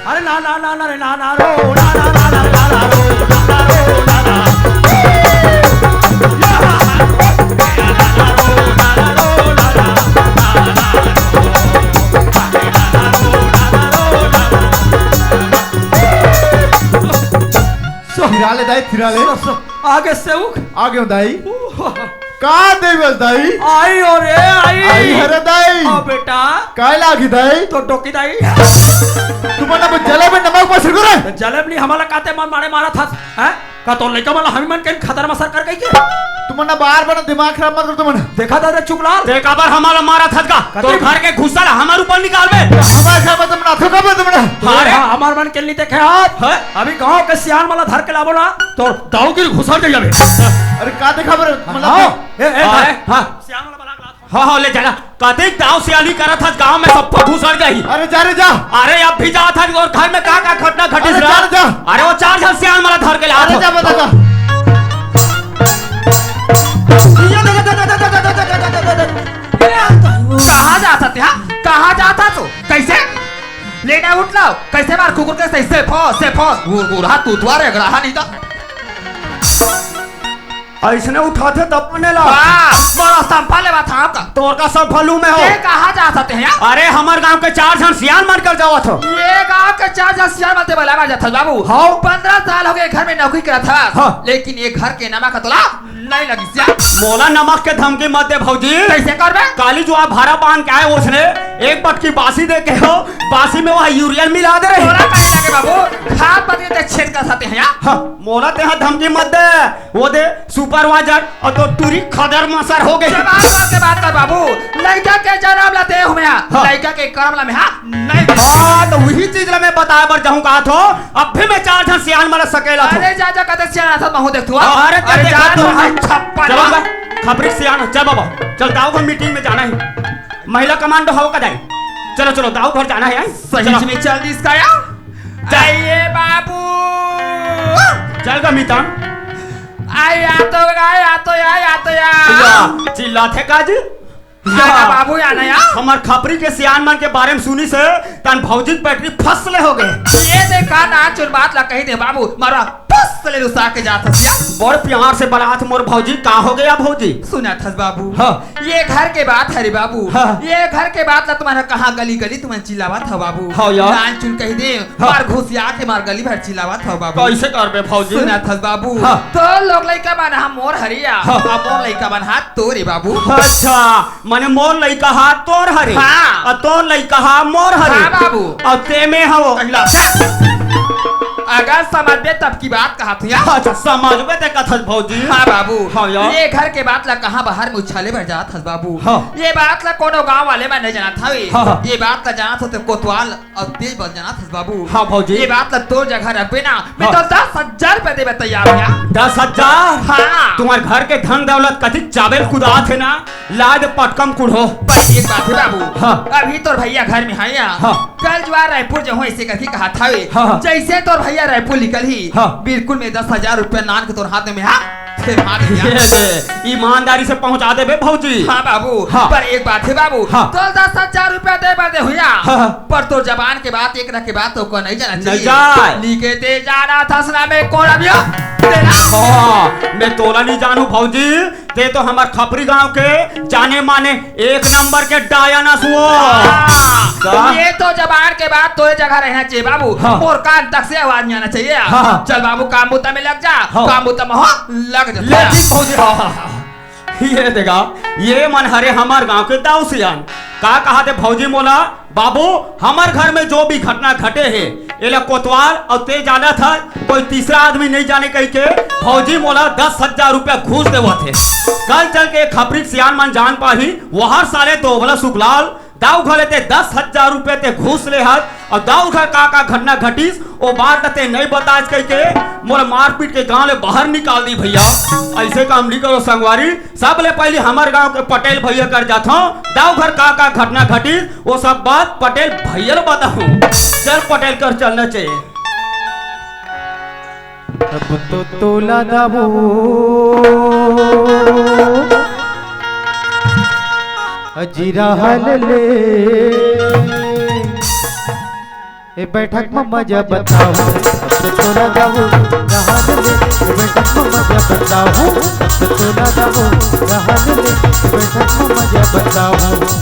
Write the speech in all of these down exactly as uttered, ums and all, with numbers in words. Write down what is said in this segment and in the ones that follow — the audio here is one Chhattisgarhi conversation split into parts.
अरे ना ना ना ना रे ना ना रो ना ना ना ना रे ना ना रो ना ना रो ना ना। फिरा ले दाई, फिरा ले। आगे सेवक। आगे दाई। का देवस दाई? आई, अरे आई। आई हरे दाई। ओ बेटा। काय लागी दाई? तो टोकी दाई। तुमन अब जलेब नमक मत सिरको रे। तो जलेब नहीं, हमला काते मन मारे मारा था, हैं? का तोर लइका मन ला हमी मन के खतर मसर कर कहिके? तुमन ना बार बार दिमाग खराब मत कर तुमन। देखा था रे चुगलाल। ते काबर हमला मारा था का? कते तोर घर के घुसा ला हमर ऊपर निकालबे। हमारे घर में तुमन अथो कब तुमन? अरे हाँ, हमार मन के नहीं देखे हाथ। हैं? अभी गांव के सियान मन ला धर के लाबो ना, तोर दाऊ गिर घुसर जाई अबे। अरे का देखा बर मतलब? हाँ, ए, ए, हाँ, हाँ। हाँ। सियान मन ला बला के लात। हाँ, हाँ, ले जा, जा। कतेक दाऊ सियानी करत हस गांव में, सबको घुसर जाही। अरे जा रे जा। अरे अब भी जात हस, तोर घर में का का घटना घटिस अरे रहा? जा रे जा। अरे वो चार झन सियान मन ला धर के लात अरे हो। जा बता जा। कहाँ जात हस तेहा? कहाँ जात हस तू? कैसे? लेटा उठ लाव। कैसे मार कुकुर के सही से फो, से फो। गुर, गुरहा तू द्वारे गड़हा नहीं था। अइसने उठाथे तब बने ला। वाह, बड़ा संभल ले बात आपका। तोर का संभलू में हो? ये कहाँ जात हस तेहा? अरे हमर गांव के चार झन सियान मन कर जावत हो। ये गांव के चार झन सियान मन ते बला मार जात हस बाबू। हाँ। पन्द्रह साल हो गए घर में नौकरी करत हस। हाँ। लेकिन ये घर के नमक तोला नहीं लगिस या। मोला नमक के धमकी मत दे भौजी। कैसे करबे? काली जो आप भारा बांध के आए ओसने एक बटकी बासी दे के हो, बासी में वह यूरिया मिला दे रहे। तोला काहे लगे बाबू? खाद पत्ती ते छेद कर सकते हैं या? हाँ, मोला तेहा धमकी मत दे। वो दे सुपरवाइजर और तो टूरी खदर मसर हो गए। जवाब दे के बात कर बाबू। लड़का के जन्म ला दे हूँ मैं। हाँ। लड़का के कर्म ला मैं हाँ नहीं। हाँ, तो वही चीज ला मैं बताए बर जाहूँ कहा थो। अब भी मैं चार झन सियान मन ला सकेला थो। अरे जा, जा, कते सियान आथस महू देख तू, हाँ? अरे, अरे, जा, जा, जा, तू, हाँ, छप्पन, चल हाँ। बाबा, खपरी सियान, चल बाबा, चल दाऊ को मीटिंग में जाना है। महिला कमांडो हव का जाए? चलो, चलो, दाऊ घर जाना है, हैं? सही चलो। में चल दिस का या? चल। आइए बाबू। चल गा मीता। आया तो, आया तो, आया तो, या। चिल्ला, चिल्ला थे का जी? आना बाबू, आना या। हमर खपरी के सियान मन के बारे में सुनिस हे, तन भौजी के बैटरी फसले हो गए। ये देखा ना, चुन बात ला कही दे बाबू, मारा फसले रुसा के जात हस या। बड़ प्यार से बलात मोर भौजी, का हो गया भौजी? सुनत हस बाबू। हाँ। ये घर के बात हरे बाबू। हाँ। ये घर के बात ला तुम्हारा कहाँ गली गली तुमन चिल्लावत हो बाबू। हाँ यार। नान चुन कही दे, हाँ। मार घुसिया के मार गली भर चिल्लावत हो बाबू। कैसे करबे भौजी? सुनत हस बाबू। हाँ। तो लोग लइका मन हा मोर हरे या, हाँ। अब मोर लइका मन हा तोरे बाबू। अच्छा, माने मोर लइका हा तोर हरे, हाँ। अउ तोर लइका हा मोर हरे। हाँ बाबू। अउ ते में हवो। अगला। अगर समझबे तब की बात कहत हूँ या। अच्छा, समझबे ते कथस भौजी। हाँ बाबू। हाँ यार। ये घर के बात ला कहाँ बाहर में उछाले बर जात हस बाबू। हाँ। ये बात ला कोनो गाँव वाले मन नहीं जानत हवे। हाँ, हाँ। ये बात ला जानत हो तो कोतवाल अउ तेज बल जानत हस बाबू। हाँ भौजी। ये बात ला तोर जगह रखबे ना, मैं हाँ। तो दस हजार रुपया देबे तैयार हूँ या। दस हजार? हाँ। तुम्हार घर के धन दौलत कतिक चाबेल कुदात हे ना, लाद पटकम कुढ़ो। पर एक बात हे बाबू, हाँ। अभी तोर भैया घर में हे या, हाँ। कल जुआर रायपुर जाहूँ ऐसे करके कहत हवे। हाँ, हाँ। जैसे तोर भैया रायपुर निकलही, हाँ। बिल्कुल मैं दस हजार रुपया नान के तोर हाथ में, हाँ, फिर हाथ में, ये हाँ। दे, ईमानदारी से पहुँचा देबे भौजी। हाँ बाबू, हाँ। पर एक बात हे बाबू, हाँ। तोर दस हजार रुपया दे बर दे हूँ या, हाँ, हाँ। पर तोर जबान के बात, एक ना के बात तो को नहीं जाना नहीं चाहिए। जाए। नीके ते जाना था सुना में कोड़ा भी हो, तेरा। हाँ, मैं तोला नहीं जानू भौजी, ते तो हमर खपरी गांव के जाने माने एक नंबर के डायन अस वो। हाँ, का? ये तो जबान के बात तोरे जगह रहना चाहिए बाबू। हाँ। मोर कान तक से आवाज नहीं आना चाहिए। हाँ, हाँ। चल बाबू, काम बुता में लग जा, हाँ। काम बुता में हो, लग जा। लेकिन भौजी, हाँ, हाँ, हाँ। ये देखा, ये मन हरे हमर गांव के दाऊ सियान। का कहा थे भौजी मोला, बाबू, हमर घर में जो भी घटना घटे हे, एला कोतवाल अउ ते जानत हस, कोई तीसरा आदमी नहीं जाने कहिके भौजी मोला दस हजार रुपया घूस देवत हे। कल चल के खपरी के सियान मन जान पाही, वहर साले दोगला सुखलाल, दाऊ घर ले ते दस हजार रुपया ते घूस ले हस, अउ दाऊ घर का का घटना घटिस, ओ बात ल ते नहीं बतास कहिके मोला मारपीट के गांव ले बाहर निकाल दी भैया। ऐसे काम नहीं करो संगवारी, सबले पहली हमर गांव के पटेल भैया कर जाथों, दाऊ घर का का घटना घटिस, वो सब बात पटेल भैया ल बताहूं। चल पटेल कर चलना चाहिए। अब तो तोला दाबो अजीरा हल ले। ए बैठक में मजा बताओ, अब तो तोला दाबो रहल ले। ए बैठक में मजा बताओ, अब तो तोला दाबो रहल ले। ए बैठक में मजा बताओ,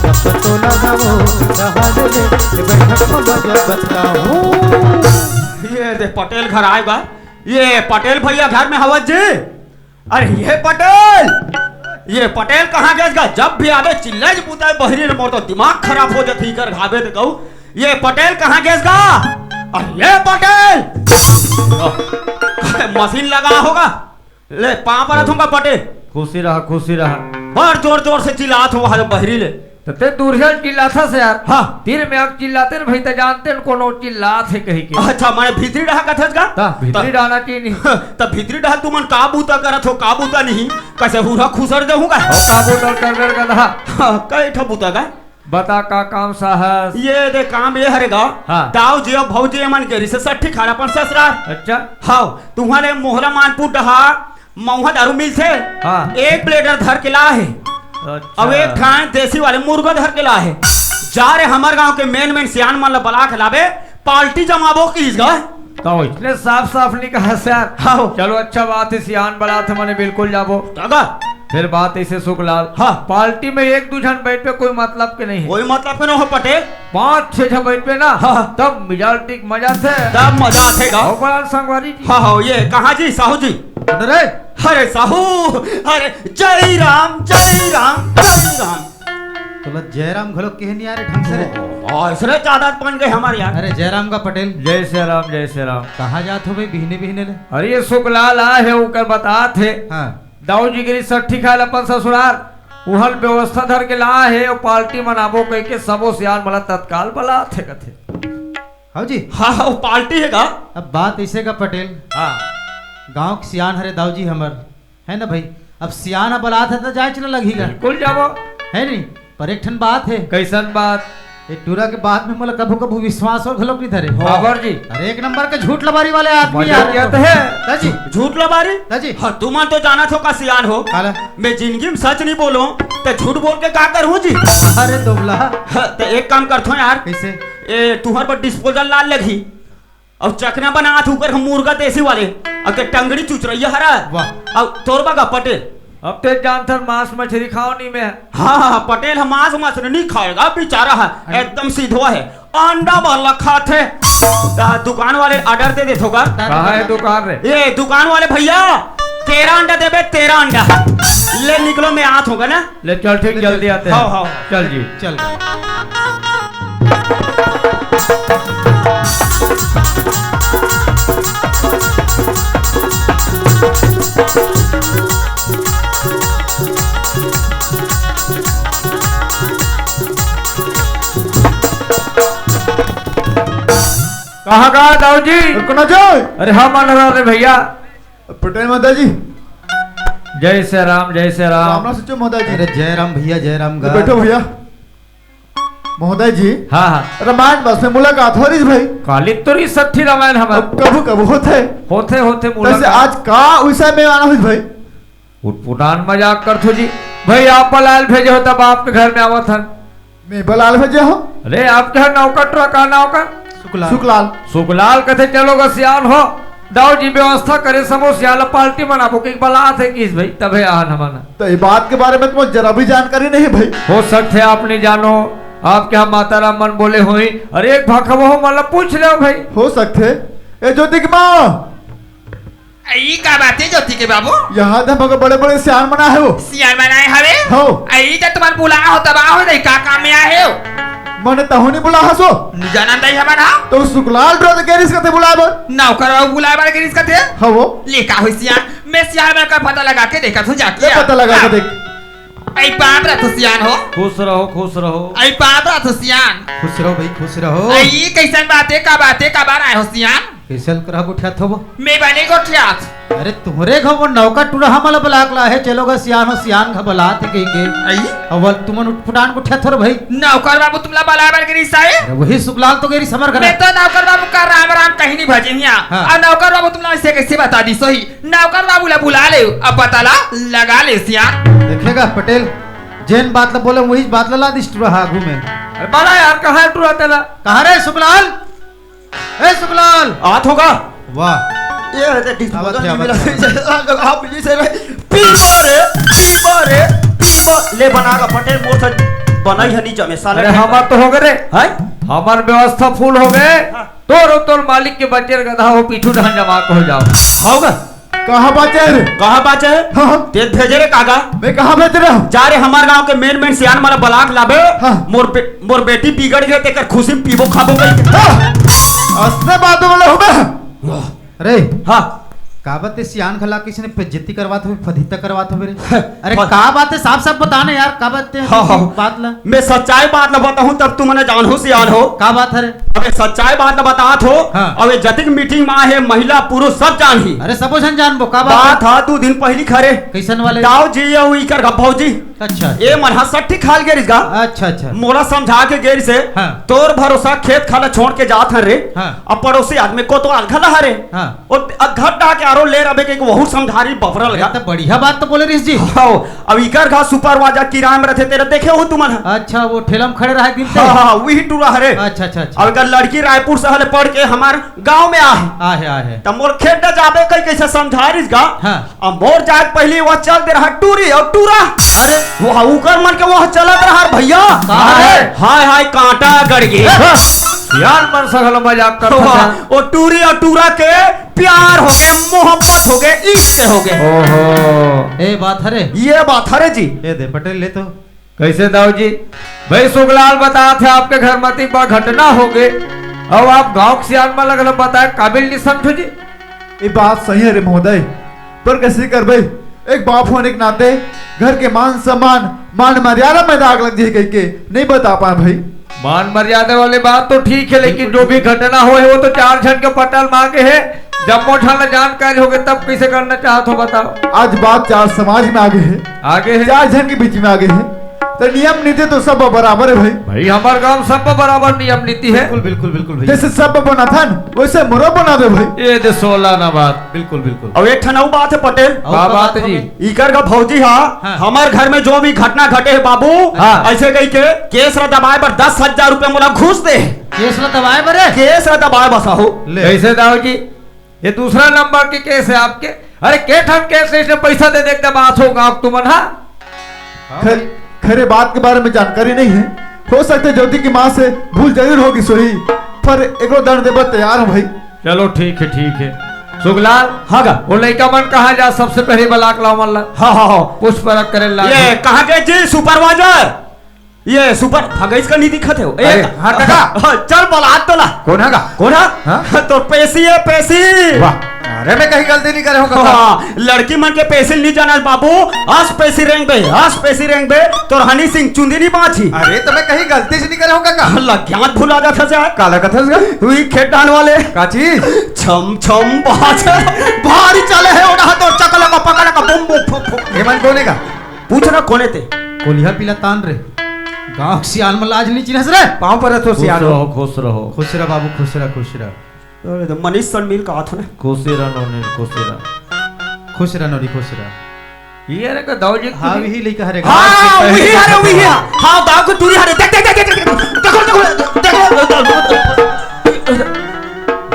अब तो तोला दाबो रहल ले। ए बैठक में मजा बताओ। ये दे पटेल घर आए बा। ये पटेल भैया घर में हवत जी? अरे ये पटेल, ये पटेल कहाँ गेस गा? जब भी आवे चिल्लाए जी पुताए बहिरी ने, मोर तो दिमाग खराब हो जाथे इकर घावे त कहू। ये पटेल कहाँ गेस गा? अरे ये पटेल, अरे मशीन लगा होगा। ले पाँव परत हूँ गा पटेल। खुशी रहा, खुशी रहा। बड़ जोर जोर से चिल्लात हूँ वहाँ बहिरी ले। त ते दूरिहा ले चिल्लाथस यार। हाँ। तीर में आके चिल्लाते न भाई, त जानते न कोनो चिल्लात हे कही के। अच्छा, माने भीतरी डहा कथस गा? त भीतरी त डहा ना चीनी। त भीतरी डहा तुमन का बूता करत हो, का बूता नहीं? कइसे हुरा खुसर जाहूँ गा? हो का बूता कर कर गधा। हाँ, कई ठा बूता गा? बता का काम साहस? ये दे काम ये हरे गा। हाँ। दाऊ जी अउ भौजी मन गेरी से सट्ठी खाना अपन ससुरार। अच्छा। हाँ, तुम्हारे मोहरा मानपुर डहा महुआ दारू मिलथे। हाँ। एक प्लेट धर के ला हे। अच्छा। अउ एक ठान देसी वाले मुर्गा धर के ला हे। जा रे हमर गांव के मेन मेन सियान मन ला बला के लाबे, पार्टी जमाबो किहिस गा। त इतने साफ साफ नहीं कहा सर। हाँ। चलो अच्छा बात हे, सियान बलात हे मने बिल्कुल जाबो। कागा? फिर बात ऐसे सुखलाल। हाँ। पार्टी में एक दू झन बैठबे कोई मतलब के नहीं हे। कोई मतलब के न हो पटेल। पाँच छह झन बैठबे ना, हाँ। तब मिजाज ठीक मजा थे। तब मजा आथे गा। हो बड़ा संगवारी जी। हाँ, हाँ, ये कहाँ जी साहू जी? अरे। अरे साहू, अरे जय राम, जय राम, जय राम। तोला जयराम घलो कहे नहीं आ रे ढंग से रे। ओ, ऐसने आदत बन गए हमारे यार। अरे जयराम का पटेल। जय श्री राम, जय श्री राम। कहाँ जात हो भाई बिहने बिहने ले? अरे ये सुखलाल आ हे, ओकर बतात हे। हाँ। दाऊ जी गिरी सट्ठी खाए ल अपन ससुरार, उहल व्यवस्था धर के ला हे, अउ पार्टी मनाबो कह के सबो सियान मन ला तत्काल बलात हे कथे। हाँ जी। हाँ, हाँ, वो पार्टी हे गा। अब बात ऐसे का पटेल। हाँ। गांव के सियान हरे दाऊ जी हमर, है ना भाई? अब सियान ह बलात हे त जाए चला लगही गा। बिल्कुल जाबो। है नहीं? पर एक ठन बात हे। कैसन बात? ये टूरा के बात में मोला कभू कभू विश्वास और घलोक नहीं धरे। बाबर जी। अरे एक नंबर के झूठ लबारी वाले आदमी मजा यार। किया तो है। दाजी। झूठ लबारी? दाजी। हाँ, तुमन तो जानत हो का सियान हो। काला? मैं जिंदगी में सच नहीं बोलूं, त झूठ बोल के का करूं जी? अरे दोगला। हाँ, त एक काम करथो यार। कैसे? ए, तुहर पर डिस्पोजल लाल लगही। अउ चकना बनात हूँ कर हम मुर्गा देसी वाले। अउ ते टंगड़ी चुचरैया हरा। वाह। अउ तोर बगा पटेल। अब ते जानथन मांस मछली खाओ नहीं मैं। हाँ, हाँ, हाँ, पटेल हम मांस मछली नहीं खाएगा, बेचारा है, अरे। एकदम सीधवा है। अंडा वाला खाथे। त दुकान वाले ऑर्डर दे देथो का? कहाँ है दुकान रे? ये दुकान वाले भैया, तेरह अंडा देबे, तेरह अंडा। ले निकलो, मैं आत हूँ ना। ले चल, ठीक, जल्दी आते हैं। हाँ, हाँ। चल जी। चल। कहाँ का दाऊ जी? रुको ना जाओ। अरे हाँ, मान रहा रे भैया। पटेल महोदय जी। जय श्री राम, जय श्री राम। राम राम सच्चो महोदय जी। अरे जय राम भैया, जय राम गा। बैठो भैया। महोदय जी। हाँ, हाँ। रामायण बस में मुलाकात हो रही भाई। काली तोरी सट्ठी रामायण हमर। अब कभू कभू होथे। होथे, होथे तैसे मुलाकात। आज का विषय में आना हुई भाई? उटपुटान मजाक करथो जी। भाई आप बलाल भेजे हो तब आपके घर में आवत हन। मैं बलाल भेजे हो? अरे आपके यहाँ नौकर टुरा का नाव का? सुखलाल। सुखलाल। सुखलाल कथे चलो गा सियान हो। दाऊ जी व्यवस्था करे सबो सियान ला पार्टी मनाबो के बलात हे किस भाई तभे आहन हमन। तो ये बात के बारे में तुमको जरा भी जानकारी नहीं भाई। हो सकथे आप नहीं जानो। आपके यहाँ माता राम मन बोले होई। अरे एक भाखा वो मन ला पूछ ले भाई। हो सकथे। ए ज्योति के माँ। ई का बात हे ज्योति के बाबू? यहाँ त हमर बड़े-बड़े सियान मन आए हो। सियान मन आए हवे? हो। ई त तुम्हर बुलाए हो तब आए हो नहीं, का काम में आए हो? मने तहु नहीं बुलाए हसो। नहीं जानन दई हमन हा। तो सुखलाल टुरा त गेरिस कथे बुलाए बर। नौकर बाबू बुलाए बर गेरिस कथे। हाँ वो। ले का होई सियान, मैं सियान मन का पता लगा के देखत हूँ जाके। ले पता लगा के हाँ। देख। आई पाँव परत हूँ सियान हो। खुश रहो, खुश रहो। आई पाँव परत हूँ सियान। खुश रहो भाई, खुश रहो। आई कैसन बात हे, का बात हे, काबर आए हो सियान? कैसन करा गोठियात हो वो? मैं बने गोठियात। अरे तुंहरे घर वो नौकर टूरा हमला बलाक ला हे, चलो गा सियान हो, सियान घर बलात हे कहिके। आई? अउ तुमन उटपुटान को ठेथर भाई। नौकर बाबू तुमला बलाए बर गिरिस हे? अरे वही सुखलाल तो गिरिस हमर घर। मैं तो नौकर बाबू का राम राम कहीं नहीं भजे हिया। हाँ। अउ नौकर बाबू तुमला ऐसे कैसे बता दिस होही? नौकर बाबू ला बुला ले, अब पता ला लगा ले सियान। देखेगा पटेल, जेन बात ला बोले वही बात ला ला दिस टूरा हा आगू में। अरे बला यार, कहाँ हे टूरा तेला? कहाँ रे सुखलाल? ए सुखलाल। आत होगा। वाह। ये है, देख, आवत हे, आवत हे। आप जी से रे, पीबा रे, पीबा रे, पीबा। ले बना का पटेल, मोर से बनाई है नी जमे, साले अरे, के। हमार तो हो गए रे। हैं? हमार व्यवस्था फुल हो गए। हाँ। तोर अउ तोर मालिक के बचे रे गधा हो, पीछू ढान जमा के हो जाओ। होगा। कहाँ बाचे रे? कहाँ बाचे? हाँ, हाँ। ते भेजे रे कागा? मैं कहाँ भेज रहा हूँ? जा रे, हमार गांव के मेन मेन सियान मन ला बलाक लाबे। हाँ। मोर बे-, मोर बेटी बिगड़ गए, तेकर खुशी में पीबो खाबो कहीं। हाँ। असने बात बोले हो बे? वाह। अरे। हाँ। का बात हे सियान खला किसने बेइज्जती करवात हो, फदीता करवात हो बे रे? अरे फद- का बात हे, साफ साफ बता ना यार, का बात हे? हाँ, हाँ। बात ला। मैं सच्चाई बात ला बताहूँ तब तुमने जानहू सियान हो। का बात हे रे? अबे सच्चाई बात ला बतात हो। हाँ। अबे जतिक मीटिंग में आहे महिला पुरुष सब जानही। अरे सबो झन जानबो, का बात हे? बात हा दू दिन पहिली खरे। कैसन वाले? दाऊ जी अउ इकर भौजी। अच्छा। ए मन हा सट्ठी खाल गेरिस गा। अच्छा, अच्छा। मोला समझा के गेरिस हे। हाँ। तोर भरोसा खेत खाला छोड़ के जात हन रे। हाँ। अब पड़ोसी आदमी को तो आलखा लहा रे। हाँ। अउ अघट डहा के आरो ले रबे के वहू समझारी बफरल ये गा। तो बढ़िया बात तो बोले रिस जी। हाँ, अब इकर घर सुपरवाइजर किराए में रथे, तेरा देखे हो तुमन ह। अच्छा, वो ठेला में खड़े रहा दिन ते? हाँ, हाँ, वही टूरा हरे। अच्छा, अच्छा, अच्छा। अब इकर लड़की रायपुर से हले पढ़ के हमार गांव में आहे। आहे, आहे। त मोर खेत डहा जाबे कहीं कैसे समझारिस गा। हाँ। अब मोर जाए के पहिली वो चल दे रहा टूरी अउ टूरा। अरे। वो उकर मन के वो चलत रहा भैया। का रे? हाय, हाय, कांटा गड़ गे। यार मन से घलो मजाक करत वाह, हे। वो टूरी अउ टूरा के प्यार हो गे, मोहब्बत हो गे, इश्क हो गे। ओहो। ए बात हरे। ये बात हरे जी। ए दे पटेल ले तो। कैसे दाऊ जी? भाई सुखलाल बतात हे आपके घर म अतिक बड़ घटना हो गे। अउ आप गांव के सियान मन ला घलो बताए काबिल नहीं समझो जी। ये बात सही हे रे महोदय, पर कैसे करबे? एक बाप होने के नाते घर के मान सम्मान, मान मर्यादा में दाग लग जाही कहिके नहीं बता पाए भाई। मान मर्यादा वाली बात तो ठीक हे, लेकिन जो भी घटना होए हे, वो तो चार झन के पटल म आगे हे। जम्मो झन ला जानकारी हो गे, तब कैसे करना चाहत हो, बताओ। आज बात चार समाज में आगे हे, आगे हे। चार झन के बीच में आगे हे, तो नियम नीति तो सब बराबर हे भाई। भाई, हमार गांव सब बराबर नियम नीति हे। बिल्कुल, बिल्कुल, बिल्कुल भैया। जैसे सब बनाथन, वैसे मोरो बना दे भाई। ये दे सोला ना बात। बिल्कुल, बिल्कुल। अब एक ठन अउ बात हे पटेल। अउ का का बात बात हे जी? हवे? इकर का भौजी हा, हाँ। हमार घर में जो भी घटना घटे हे बाबू, हाँ। ऐसे कहिके केस ला दबाए बर दस हजार रुपया मोला घूस दे। केस ला दबाए बर? केस ला दबाए बर साहू। ले। कैसे दाऊ जी? ये दूसरा नंबर के केस हे आपके। अरे के ठन केस हे, इसने पैसा दे दे एकदम आस होगा आप तुमन हा। खैर, खैर, ये बात के बारे में जानकारी नहीं है। हो सकता है ज्योति की माँ से भूल जरूर होगी सोही, पर एकरो दंड देबर तैयार हूँ भाई। चलो ठीक हे, ठीक हे। सुखलाल, हाँ गा। वो लइका मन कहाँ जा, सबसे पहले बलाक लाओ मन ला। हाँ, हाँ, हाँ। पुष्प रख करे ला। ये कहाँ गए जी सुपरवाइजर? ये सुपर भगईस का नहीं दिखत हे वो। ए, अरे, हाँ, काका। हाँ, चल बलात तो ला। कौन हे गा? कौन हे? हाँ? तो पेशी हे, पेशी। वाह। अरे, मैं कहीं गलती नहीं करे हूँ, काका। हाँ, लड़की मन के पेशी नहीं जाना बाबू। हस पेशी रेंग बे, हस पेशी रेंग बे। तोर हनी सिंह चुंदी नहीं बाँची। अरे, तो मैं कहीं गलती से नहीं करे हूँ, काका। अल्लाह, ज्ञान भुला जाता जा। काला कथस गा? वही खेत धान वाले। का चीज? छम छम बाज। भारी चले हे ओढ़ा तो चकला का पकड़ा का बम बम फुक फुक। ये मन कौन हे गा? पूछ ना कोने ते। कोलिहा पीला तान रे। गांव के सियान में लाज नहीं चिन्हस रे। पाँव परत हो खुश सियान हो। रहो, खुश रहो। खुश रह बाबू, खुश रह, खुश रह। अरे तो मनीष सन मिल कहा था ना। खुशी रह नोनी, खुशी रह। खुश रह नोनी, खुश रह। ये रे का दाऊ जी हाँ, खुशी। वही लइका हरे। हाँ, वही हरे, वही है। हाँ, दाऊ को टूरी हरे। देख, देख, देख, देख, देख, देखो, देखो, देखो, देखो।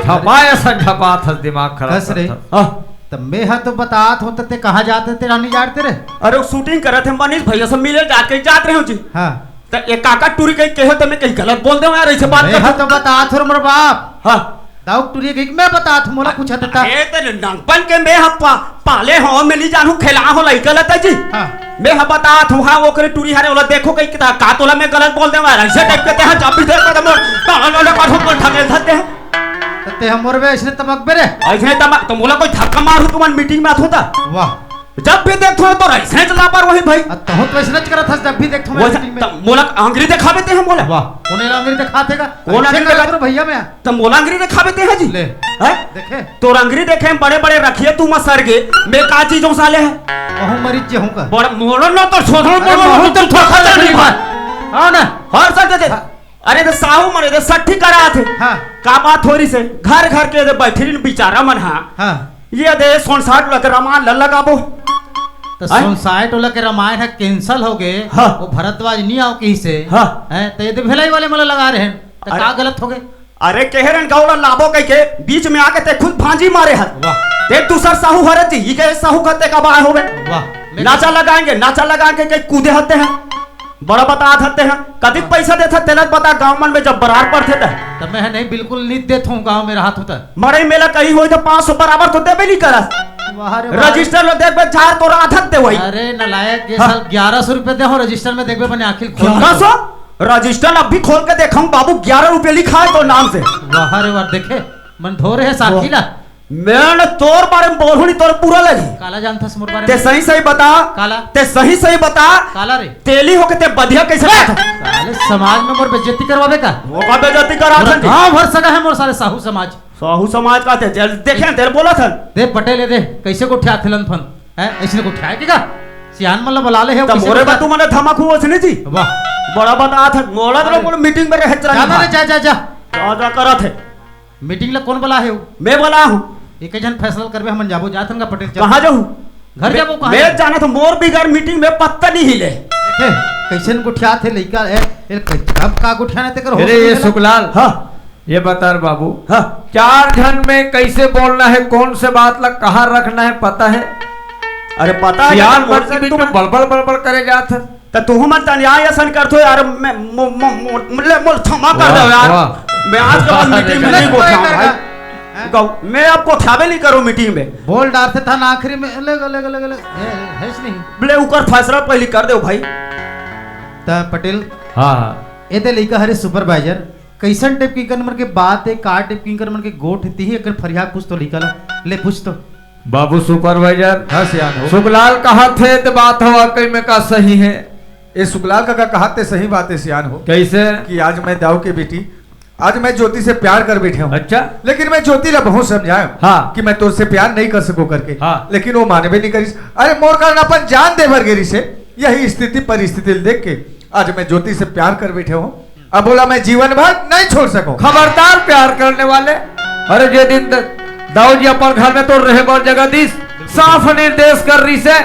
झपाया सन झपात हस, दिमाग खराब हंस रे। करत हस। हाँ। त मैं ह तो बतात हों, त ते कहाँ जाते, तेरा नहीं जाते रे? अरे, वो शूटिंग करत हे, मनीष भैया से मिले जात के जात रहे हो जी। हाँ। त एक काका टूरी कहीं कहे, त मैं कहीं गलत बोल दे यार, ऐसे बात मैं कर ह तो बतात हों रे मोर बाप। हाँ। दाऊ टूरी कहीं मैं बतात हों, मोला कुछ हद तक। ए, तेरे नंगपन के मैं ह पा-, पाले हो, मैं नहीं जानू, खेला हो, लइका लता जी। हाँ। मैं ह बतात हों, हाँ, ओकरे टूरी हरे, ओला देखो कहीं का, का तोला मैं गलत बोल दे यार, ऐसे टाइप के ते ह, जब भी देख के मोर, ढकेल धरते हैं। त ते हमर बे अइसने तमक बे रे। अइसने तमक, त मोला कोई धक्का मारहू तुमन मीटिंग में आथू त। वाह। जब भी देखथों तो अइसनेच लापरवाही भाई। अब तहूं तो अइसनेच करत हस, जब भी देखथों मैं वो meeting में। त मोला अंगरी देखाबे तेहा मोला। वाह, कोने ला अंगरी देखात हे का? कौन अंगरी देखात? भैया मैं। त मोला अंगरी देखाबे तेहा जी। ले। हैं? देखे? तोर अंगरी देखे में बड़े-बड़े रखिए तू मा सरगे, मैं का चीज हूं साले हे? कहूं मरीज जे हूं का? बड़ा मोला ना तो छोड़, अरे मोला मोहन तो तो ठोका ठोका दे दे भाई। भाई। हां ना? हर सर दे दे। हां। अरे, त साहू मन ए दे सट्ठी करात हे। हां। का बात हो रहिसे? घर घर के दे बइठे रहिन बिचारा मन, हां। हां। ए दे सोनसाठ लग रमान ल लगाबो। त हैं? सोनसाठ वाला के रमायन ह cancel हो गे। हां। वो भरद्वाज नी आव कहिसे। हां। हैं? त ए दे भिलाई वाले मन ल लगा रहे हैं। त अरे। का गलत हो गे? अरे, कहे रहिन गाँव ल लाबो कहिके, बीच में आके ते खुद भांजी मारे हस। वाह। ते दूसर साहू हरत जी, ई के साहू कहते का बाय होवे। वाह। नाचा लगाएंगे, नाचा लगाएंगे, कहीं कूदे हते हैं। बड़ा बतात हते हैं। कतिक हाँ। पैसा देथस, तेला बता, गाँव मन में जब बरार पड़थे त। त मैं नहीं, बिल्कुल नहीं देत हूँ, गाँव में रहत हूँ त। मड़ई मेला कहीं होई त पाँच सौ बराबर तो देबे नहीं करस। वाह रे वाह। रजिस्टर ल देखबे, चार तोर आधक देवई। अरे नलायक, ये हाँ। साल ग्यारह सौ रुपये दे हो, रजिस्टर में देखबे, मैंने आखिर खोल ग्यारह सौ? रजिस्टर अभी खोल के देखा हूँ बाबू, ग्यारह रुपये लिखा है तोर नाम से। वाह रे वाह, देखे, मन धो रहे साखी वाह। ला। मैं न तोर बारे में बोलूं नहीं, तोर बुरा लगी। काला जानथस मोर बारे ते में? सही सही बता। काला? ते सही सही बता। काला रे? तेली होके ते बधिया कैसे बे! खाथस? साले समाज में मोर बेइज्जती करवाबे का? वो का बेइज्जती करा मोर थन जी? गांव भर सगा है मोर साले साहू समाज। साहू समाज का ते जल देखे तेरे बोला थन। दे पटेल दे, कैसे गोठियाथे लन फन? हैं? ऐसे गोठियाए के का? सियान मन ला बुला ले है, त कैसे मोरे बता? बतू मने धमाकू ओसने जी। वाह। बड़ा बता था, मोला तो अरे। बोल मीटिंग में रहे चला जा ना। रे, जा, जा, जा। जा, जा करत है। मीटिंग ला कौन बला हे वो? मैं बला हूँ। एक झन फैसला करबे, हमन जाबो, जाथन का पटेल, चल। कहाँ जाहूँ? घर मैं, जाबो, कहाँ मैं जाबो? जाना था, मोर बिगर मीटिंग में पत्ता नहीं हिले। देखे, कैसन गोठियाथे लइका, ए, ए, अब का गोठियाना तेकर हो अरे, ये सकला? सुखलाल। हाँ। ये बता रे बाबू। हाँ। चार झन में कैसे बोलना है, कौन से बात ला कहाँ रखना है, पता है? अरे, पता है, सियान यार, मन के बीच में बड़बड़, बड़बड़ करे जात है। त तुहू मन तनिया असन करथो यार, मैं, मो-, मो-, मो-, ले, मोल क्षमा कर वाह, दो यार। वाह। मैं आज के बाद वाह, मीटिंग में गजब। नहीं गोठियाऊँ भाई। हैं? गौ-, मैं अब गोठियाबे नहीं करूँ मीटिंग में। बोल डारथे था ना आखिरी में, ले, ले, ले, ले, ले, ए, हेच नहीं। ले, उकर फैसला पहले कर दो भाई। त पटेल, हाँ, हाँ। ए दे लइका हरे सुपरवाइजर, कैसन टाइप के इकर मन के बात है, का टाइप के इकर मन के गोठ है, तिही अगर फरिया पूछ तो लइका ला, ले पूछ तो। बाबू सुपरवाइजर, हाँ, सियान हो। सुखलाल कहा थे त बात हो वाकई में का सही है? ए सुखलाल काका कहा थे सही बात है सियान हो। कैसे? कि आज मैं दाऊ के बेटी, आज मैं ज्योति से प्यार कर बैठे हूँ। अच्छा। लेकिन मैं ज्योति ला बहुत समझाया हूँ हाँ। कि मैं तोर से प्यार नहीं कर सकूँ करके। हाँ। लेकिन वो मानबे नहीं करिस। अरे मोर कारण अपन जान दे बर गे रिसे। यही स्थिति परिस्थिति देख के आज मैं ज्योति से प्यार कर बैठे हूँ। अब बोला, मैं जीवन भर नहीं छोड़ सकूं। खबरदार प्यार करने वाले। अरे जे दिन द-, दाऊ जी अपन घर में तोर रहे बर जगह दिस, साफ निर्देश कर रिसे,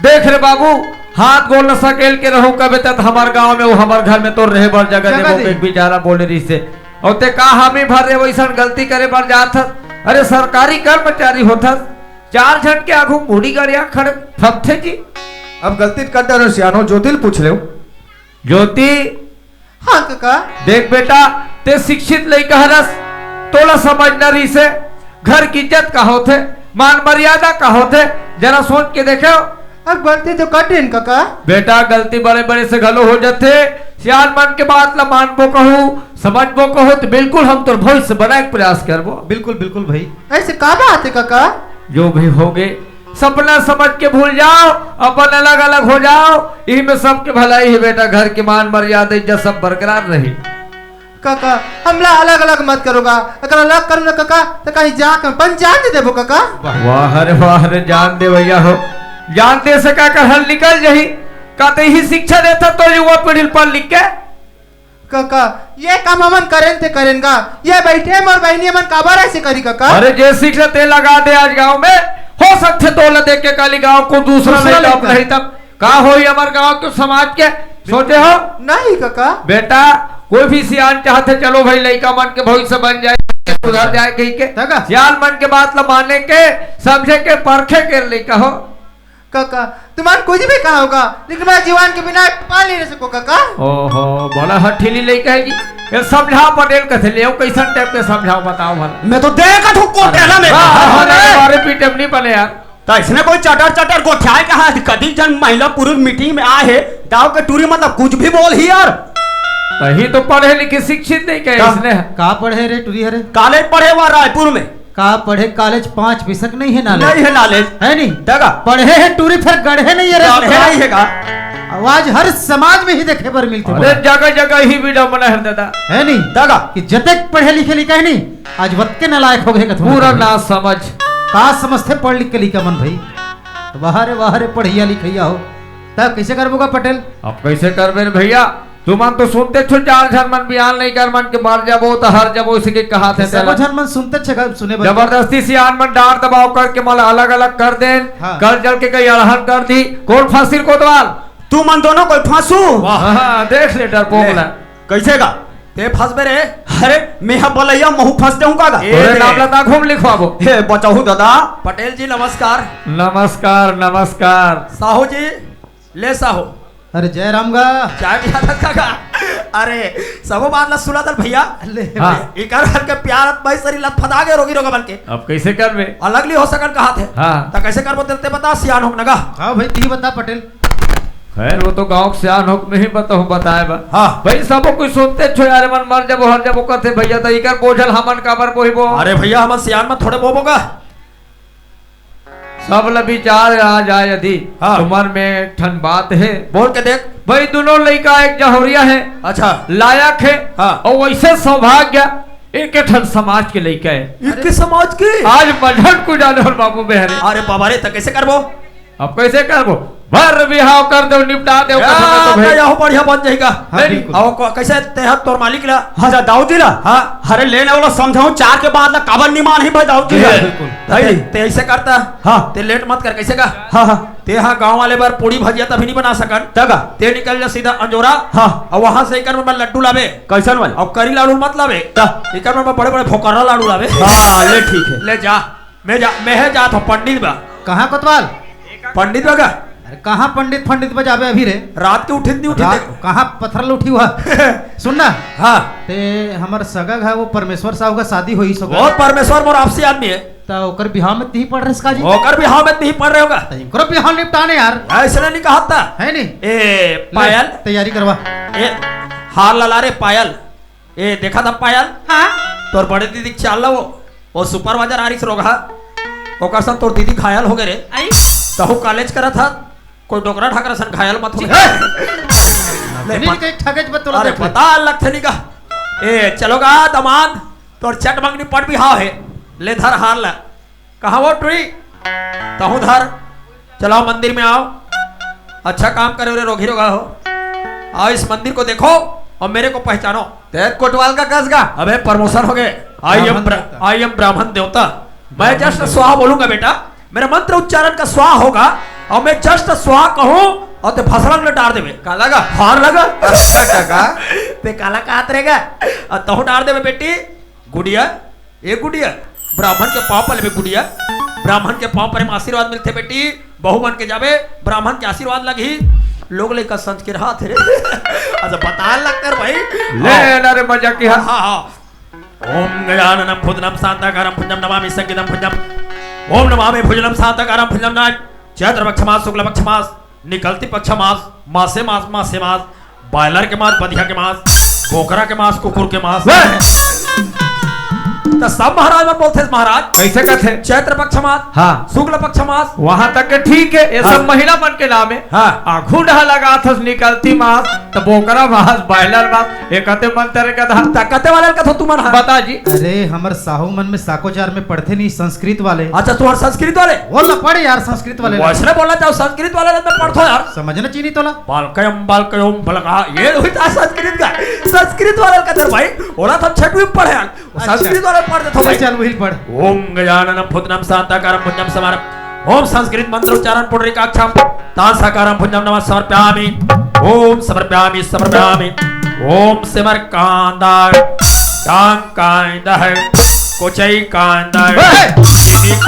देख रे बाबू, हाथ गोड़ ल सकेल के रहूं कबे तक हमार गांव में वो हमार घर में तोर रहे बर जगह जगह देबो दे। के बेचारा बोले रिसे। और ते का हामी भर रे वैसन गलती करे बर जात हस? अरे सरकारी कर्मचारी होथस, चार झन के आगू मुड़ी गड़िया खड़े फपथे जी। अब गलती कर डरो सियानो, ज्योति ल पूछ ले। ज्योति, हाँ कका। देख बेटा, ते शिक्षित लइका हरस, तोला समझना रहिसे, घर की इज्जत का होथे, मान मर्यादा का होथे, जरा सोच के देखे। अब गलती तो कर देन कका। बेटा, गलती बड़े-बड़े से घलो हो जथे, सियान मन के बात ला मानबो कहू, समझबो कहू, त बिल्कुल हम तोर भविष्य बनाए के प्रयास करबो। बिल्कुल, बिल्कुल भाई। ऐसे का बात है कका? जो भी होगे, सपना समझ के भूल जाओ, अपन अलग-अलग हो जाओ, इही में सबके भलाई है बेटा। घर के मान मर्यादा इज्जत सब बरकरार रही। कका, हमला अलग-अलग मत करो गा, अगर अलग करो ना कका, त कहीं जाके अपन जान दे देबो कका। वाह रे वाह रे, जान दे भैया हो, जान दे से का कर हल निकल जही। का ते ही शिक्षा देथा तो युवा पीढ़ी ल पढ़ लिख के कका, ये काम हमन करेन ते करेन गा, ये बैठे मोर बहिनी मन काबर ऐसे करी कका? अरे जे शिक्षा ते लगा दे आज गांव में, हो सकथे तोला देख के काली गांव को दूसरा दूसरा लइका लइका। नहीं तब का होई हमर गांव के समाज के, सोचे हो? नहीं कका। बेटा, कोई भी सियान चाहथे, चलो भाई लइका मन के भविष्य बन जाए, सुधर जाए कही के। तका। सियान मन के बात ल माने के, समझे के, परखे के लइका हो। काका, तुमन कुछ भी कहा होगा, लेकिन मैं जीवन के बिना एक पल नहीं रह सको काका। ओहो, बड़ा हठीली लइका है जी। ये समझाओ पटेल कथे ले, कैसन टाइप के समझाओ बताओ भला। मैं तो देखत हूँ कोटेला में। हाँ, हाँ, हाँ, अरे, अरे, अरे, पीटे में नहीं बने यार। तो इसने कोई चटर चटर गोठियाए कहा, कदी जन महिला पुरुष मीटिंग में आए है, दाव के टूरी मतलब कुछ भी बोल ही यार। तही तो पढ़े लिखे शिक्षित नहीं कहे का? इसने। का पढ़े रे टूरी हरे? कॉलेज पढ़े हुआ रायपुर में। का पढ़े कॉलेज पांच पिसक नहीं है knowledge। नहीं है knowledge। है नहीं? दगा। पढ़े है टूरी फेर गढ़े नहीं है रे गढ़े छोकरा। नहीं है का? आवाज हर समाज में ही देखे बर मिलथे अरे बोला। जगह जगह ही विडम्बना है दादा। है नहीं? दगा। कि जतेक पढ़े लिखे लिखा है नहीं, आज वतके नालायक हो गए कथुआ पूरा कथुआ। ना समझ। का समझथे पढ़ लिख के लिखा मन भाई? वाह रे, वाह रे, पढ़िया लिखिया हो। त कैसे करबो का पटेल? अब कैसे करबे रे भैया? तुमन तो सुनते छो, चार झन मन बिहान नहीं कर मन के मर जाबो त हर जाबो, इसे के कहा थे सबो तेला। झन मन सुनते छे का, सुने बर। जबरदस्ती सियान मन डांट दबाव करके मन अलग-अलग कर देन, हाँ। कर जल के कई अड़हन कर दी। कौन फांसी कोतवाल? तुमन दोनों कोई फांसू। वाह। हाँ, देख ले डरपोक ले। ला। कैसे का? ते फंसबे रे? अरे, मेहा बलैया महू फंस जाऊं का गा? ए तोरे दे। नाम ला ना घूम लिखवाबो। हे, बचाहू दादा। पटेल जी, नमस्कार। नमस्कार, नमस्कार। साहू जी, ले साहू। अरे, जय राम गा। जय बिहादत काका। अरे, सबो बात ला सुना दल भैया। ले हाँ। भाई। इकर हर के प्यार भाई सरी लत फदा के रोगी रोगा बन के। अब कैसे करबे? अलग ली हो सकन कहा थे। हाँ। त कैसे करबो तेल ते बता, सियान हो नगा। हाँ भाई, ती बता पटेल। खैर, वो तो गांव के सियान हो में ही बताऊं, बताए बा। हाँ। भाई, सबो कुछ सुनते छो यार, मन मर जाबो, हर जाबो करथे भैया, त इकर बोझल हमन काबर बोहिबो? अरे भैया, हमन सियान में थोड़े बोबो का? सब ल विचार आ जाए यदि हाँ। तुमन में एक ठन बात है। बोल के देख। भाई, दोनों लइका एक जहरिया है। अच्छा। लायक है। हाँ। और वैसे सौभाग्य एक ठन समाज के लइका है। एक के समाज के? आज मझन को जाने और बाबू बेहरे। अरे बाबा रे, त कैसे करबो? अब कैसे करबो? भर बिहाव कर दो, निपटा दो, या, कथन तो भाई। या, हो बढ़िया बन जाएगा। हाँ, नहीं, बिल्कुल। और को-, कैसे ते हाथ तोर मालिक ला? हाँ, जा, दाऊ जी ला? हाँ। अरे, लेने वाला समझाऊं, चार के बाद ला काबर नहीं मान ही भाई दाऊ जी ला? बिल्कुल। भाई। ते, ते ऐसे करता? हाँ। ते लेट मत कर, कैसे का? हाँ, हाँ। ते हाँ, गांव वाले बार पूड़ी भजिया तभी नहीं बना सकन। तगा। ते निकल जा सीधा अंजोरा। हाँ। और वहां से इकर में लड्डू लावे। कैसन वाला? और करी लाडू मत लावे। ता। इकर में बड़े-बड़े फोकरा लाडू लावे। हाँ, ले ठीक है। ले जा। मैं जा, मैं है जात हूँ पंडित बा। कहाँ कोतवाल? पंडित बा का? अरे कहाँ पंडित, पंडित बा जाबे अभी रे? रात के उठिन नहीं उठिन रात, दे। कहाँ पत्थर ल उठी हुआ? सुन ना। हाँ। ते हमर सगा घर वो परमेश्वर साहू का शादी होई सो वो परमेश्वर मोर आपसी आदमी है। त ओकर बिहाव में तिही पड़ रहे इसका जी? ओकर बिहाव में तिही पड़ रहे होगा। त इनकरो बिहाव निपटाने यार। ऐसे नहीं कहा था। है नहीं? ए, ले, पायल। तैयारी करवा। ए, हार ला ला रे पायल। ए, देखा था पायल? हाँ। तोर बड़े दीदी के चाल ला वो, वो सुपरवाइजर आरिस रोगहा। ओकर सन तोर दीदी घायल हो गए रे। आई। तहु कॉलेज करत हा, कोई डोकरा ढाकरा सन घायल मत हो। ए! ले, नहीं, पत-, कहीं ठगेच बत तोला अरे, देख ले। पता लगथे नहीं का। ए, चलो गा, दमाद, तोर चट मंगनी पट भी हाव है। ले धर हार ला। कहाँ वो टुरी? तहूँ धर। चलो मंदिर में आओ। अच्छा काम करे रे रोगी रोगा हो। आओ इस मंदिर को देखो और मेरे को पहचानो। ते कोटवाल का कस गा? अबे प्रमोशन हो गए। I am ब्राह्मण ब्रा-, देवता। I am ब्राह्मण देवता। मैं ब्राह्मण just देवता। स्वाहा बोलूंगा बेटा, मेरा मंत्र उच्चारण का स्वाहा होगा और मैं just स्वाहा कहूँ और ते भसड़न में डार देवे। काला गा? हार लगा। अच्छा काका। ते काला का हाथ रहेगा? और तहूँ डार देवे बेटी। गुड़िया, ए गुड़िया, ब्राह्मण के पाँव परे में गुड़िया, ब्राह्मण के पाँव परे में आशीर्वाद मिलथे बेटी, बहू बन के जाबे, ब्राह्मण के आशीर्वाद लगही, लोग लइका संच के रहा थे रे। अच्छा, बताए लगते रे भाई। ले हाँ। ना रे मजा की हाँ, हाँ। हाँ, हाँ। ओम गजाननम भूतनम शांताकारम भुजनम नमामि संकितम भुजनम। ओम नमामि भुजनम शांताकारम भुजनम नाय। चैत्र पक्ष मास, शुक्ल पक्ष मास, निकलती पक्ष मास, मासे मास, मासे मास, बॉयलर के मास, बधिया के मास, बोकरा के मास, कुकुर के मास। वाह! त सब महाराज मन बोलथे महाराज। कैसे कथे? चैत्र पक्ष मास, हाँ। शुक्ल पक्ष मास। वहां तक के ठीक है, ये हाँ। सब महिला मन के नाम है। हाँ। आघू डहा लगाथस निकलती मास, त बोकरा मास, बॉयलर मास, ये कते मंत्र के था। त कते वाले कथो तुमन हा? बता जी। अरे, हमर साहू मन में साकोचार में पढ़थे नहीं संस्कृत वाले। अच्छा, तुम्हार संस्कृत वाले? बोल ना, पढ़ यार संस्कृत वाले। वैसने बोलना चाहो, संस्कृत वाले में पढ़थो यार। समझना चाहिए तोला। बालकयम, बालकयोम, बलका, ये हुई था संस्कृत का। संस्कृत वाले का तर भाई, ओला तो छठवीं में पढ़े यार। अच्छा। संस्कृत वाले पढ़ देथो भाई। चल, वही पढ़। ओम गजाननम भूतनम शांताकारम भुजनम समारम। ओम संस्कृत मंत्र उच्चारण पुंडरीकाक्षम तांसाकारम भुजनम नमः समर्पयामि। ओम समर्पयामि, समर्पयामि। ओम सिमर कांदा, टांग कांदा है, कोचई कांदा है। ओए!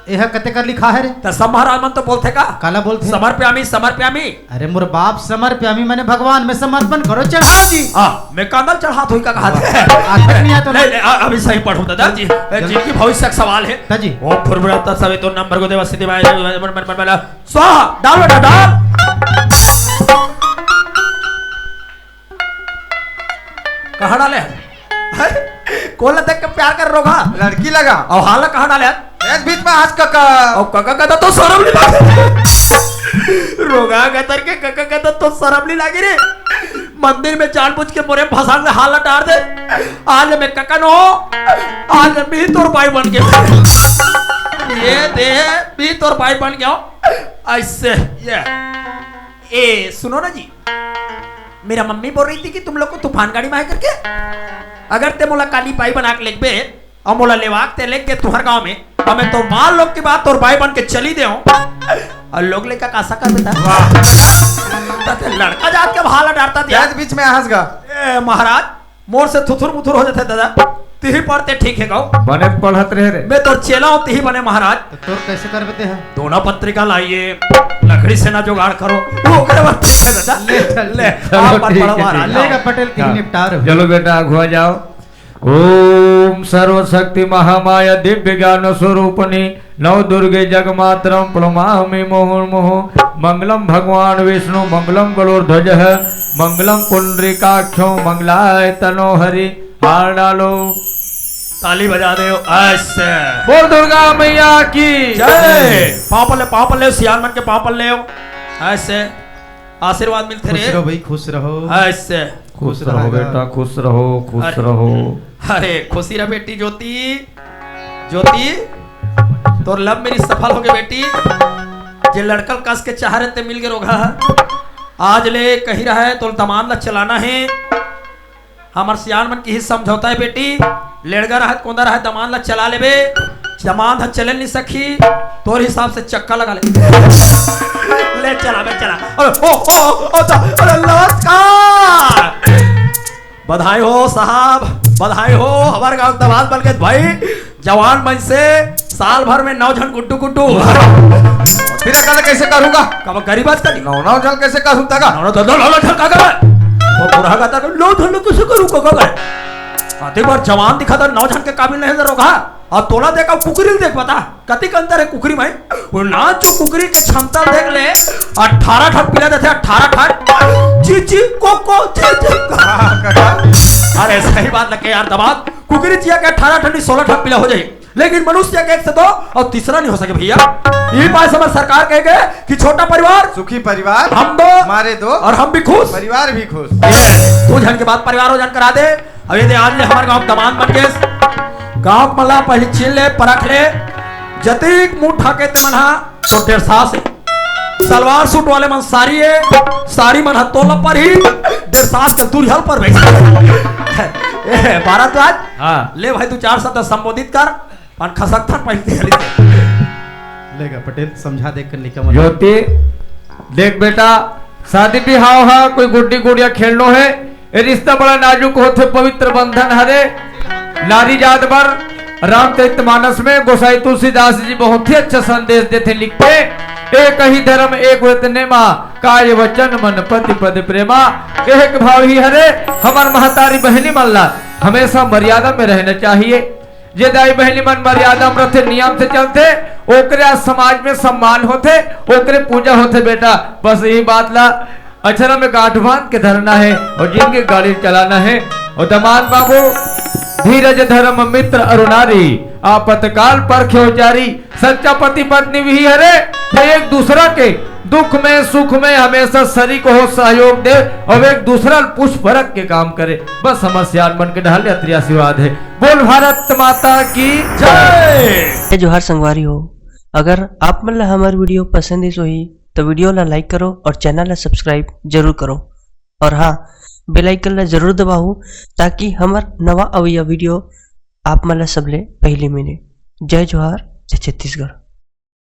एहा कते कर लिखा है रे? त सब महाराज मन तो बोलथे का? काला बोलथे? समर्पयामि, समर्पयामि। अरे मोर बाप, समर्पयामि माने भगवान में समर्पण करो, चढ़ाओ जी। हाँ, मैं कांदा ल चढ़ात होई का कहा थे? आखिर नहीं आया तो नहीं, नहीं, अ-, अभी सही पढ़ूं दादा जी। ए, जल्दी। जिनकी भविष्य का सवाल है। हाँ जी। ओम भूर्भुवः तत्सवितुर्वरेण्यं भर्गो देवस्य धीमहि तन्नो प्रचोदयात्। स्वाहा, डाल बेटा, डाल। कहाँ डाले है? कोन ला देख के प्यार करे रोगहा? लड़की ला गा। अउ हा ला कहाँ डाले? एस बीच में आज कका। अउ कका कथे तो सरम नइ लागे। रोगहा कथे कका कथे तो सरम नइ लागे रे। मंदिर में जानबूझ के मोरे भसान ले हा ला डार दे। आज मैं कका नो, आज मैं तोर बाई बन के। ये दे, मैं तोर बाई बन गया हूँ। ऐसे, ये। ए, सुनो ना जी, मेरा मम्मी बोल रही थी कि तुम लोग को तूफान गाड़ी में आए करके, अगर ते मोला काली बाई बना के लेगबे, अउ मोला लेवा के ते लेग गे तुहर गांव में, अउ मैं तो मान लो की बात तोर बाई बन के चली दे हूँ। अउ लोग लइका का आसा कर बेटा। वाह। त ते लड़का जात के भाला डारता दिया। तेज बीच में आहस गा। ए, महाराज, मोर से थुथुर मुथुर हो जाथे दादा। तिही पढ़ते ठीक हे गाँव। बने पढ़त रहे रे। मैं तोर चेला हूँ, तिही बने महाराज। त तोर कैसे करबे ते ह? दोना पत्रिका लाइए, लकड़ी से ना जुगाड़ करो। वो ओकरे बाद ठीक हे दादा। ले, चल, ले, चलो, आप मत ठीक पढ़ो है, महाराज। ठीक है। लेगा पटेल, कहीं हाँ। निपटा रहे हो। चलो बेटा, आगुआ जाओ। ओम सर्वशक्ति महामाया दिव्य ज्ञान स्वरूपणी नव दुर्गे जगमात्रम प्रणमामि मुहुर्मुहु। मंगलम भगवान विष्णु मंगलम गरुड़ध्वज मंगलम पुंडरीकाक्षो मंगलाय तनो हरि। हार डालो। ताली बजा दे। ऐसे। बोल दुर्गा मैया की। जय। पाँव पल्ले, पाँव पल्ले, सियान मन के पाँव पल्ले। ऐसे। आशीर्वाद मिलते खुश रहे। रहो भाई, खुश रहो। ऐसे। खुश खुश रहो रहेगा। बेटा, खुश रहो, खुश अरे। रहो। अरे, खुशी रह बेटी ज्योति। ज्योति, तोर love marriage सफल हो गे बेटी। जे लड़कल कस के चाह रहे ते मिल गे रोगहा। आज ले कही रहा है, तोर दमांद ला चलाना है। हमर सियान मन के ही समझौता है बेटी, लेड़गा रहत कोंदा रहत दमांद ला चला लेबे, दमांद ह चले नहीं सकी, तोर हिसाब से चक्का लगा ले। ले चला बे चला। अरे, ओ, ओ, ओ, ओ, अरे, नमस्कार। बधाई हो साहब, बधाई हो। हमर गांव दमांद बन के भाई, जवान मन से साल भर में नौ झन गुड्डू गुड्डू। फिर अकेले कैसे करूंगा? कब गरीब आज करी? नौ, नौ झन कैसे करूं तगा? नौ, नौ, दो, दो, नौ, नौ झन का करे? वो बुढ़ा का तक नौ झन कैसे करूं का करे? आते बार जवान दिखा था, नौ झन के काबिल नहीं जरूर कहा। और तोला देखा, कुकरी देख बता, कतिक अंतर है कुकरी में? वो नाच जो कुकरी के क्षमता देख ले, अठारह ठन पिला देथे, अठारह ठन। ची, ची, को, को, ची, ची। अरे सही बात लगे यार, दमांद, कुकरी चिया के अठारह ठन, सोलह ठन पिला हो जाए, लेकिन मनुष्य के एक से दो और तीसरा नहीं हो सके भैया। ये बात हमर सरकार कह गए कि छोटा परिवार सुखी परिवार हम दो मारे दो और हम भी खुश। परिवार भी खुश। ये दो झन के बाद परिवार हो झन करा दे। अब ये दे आज ले हमर गांव दमांद बन गे। गांव मला पहली छीन ले, परख ले, जतीक मुंह ठाके ते मन हा तो डेढ़ सास है। सलवार सूट वाले मन सारी है, सारी मन हा तोला पर ही डेढ़ सास का दूर हल पर बैठ। ए, भारद्वाज, हाँ। ले भाई, तू चार शब्द संबोधित कर, पान खसक थन पहनते हली। लेगा पटेल, समझा दे कर निकल। ज्योति, देख बेटा, शादी बिहाव हा कोई गुड्डी गुड़िया खेलनो है। ये रिश्ता बड़ा नाजुक होथे, पवित्र बंधन हरे। नारी जात बर रामचरित मानस में गोसाई तुलसीदास जी बहुत ही अच्छा संदेश देथे, लिखथे, "एक ही धर्म एक व्रत नेमा, काय वचन मन पति पद प्रेमा।" कहे के भाव ही हरे, हमर महतारी बहनी मन ला हमेशा मर्यादा में रहना चाहिए। जे दाई बहिनी मन मर्यादा म रथे, नियम से चलथे, ओकरे आज समाज में सम्मान होथे, ओकरे पूजा होथे बेटा। बस यही बात ला अचरा में गांठ बांध के धरना है और जिंदगी गाड़ी चलाना है। और दमांद बाबू, धीरज धर्म मित्र अरु नारी, आपतकाल परख्यो चारी। सच्चा पति पत्नी भी हरे, तो एक दूसरा के दुख में सुख में हमेशा शरीक हो, सहयोग दे और एक दूसरा ल पुछ परख के काम करे। बस हमर सियान मन के ढाल अतरी आशीर्वाद है। बोल भारत माता की जय। जय जोहार संगवारी हो, अगर आप मन ला हमर video पसंद आइस होही तो video ला like करो और channel ला subscribe जरूर करो और हाँ, bell icon ला जरूर दबाओ ताकि हमर नवा अवइया video आप मन ला सबले पहली मिले। जय जोहार, जय छत्तीसगढ़।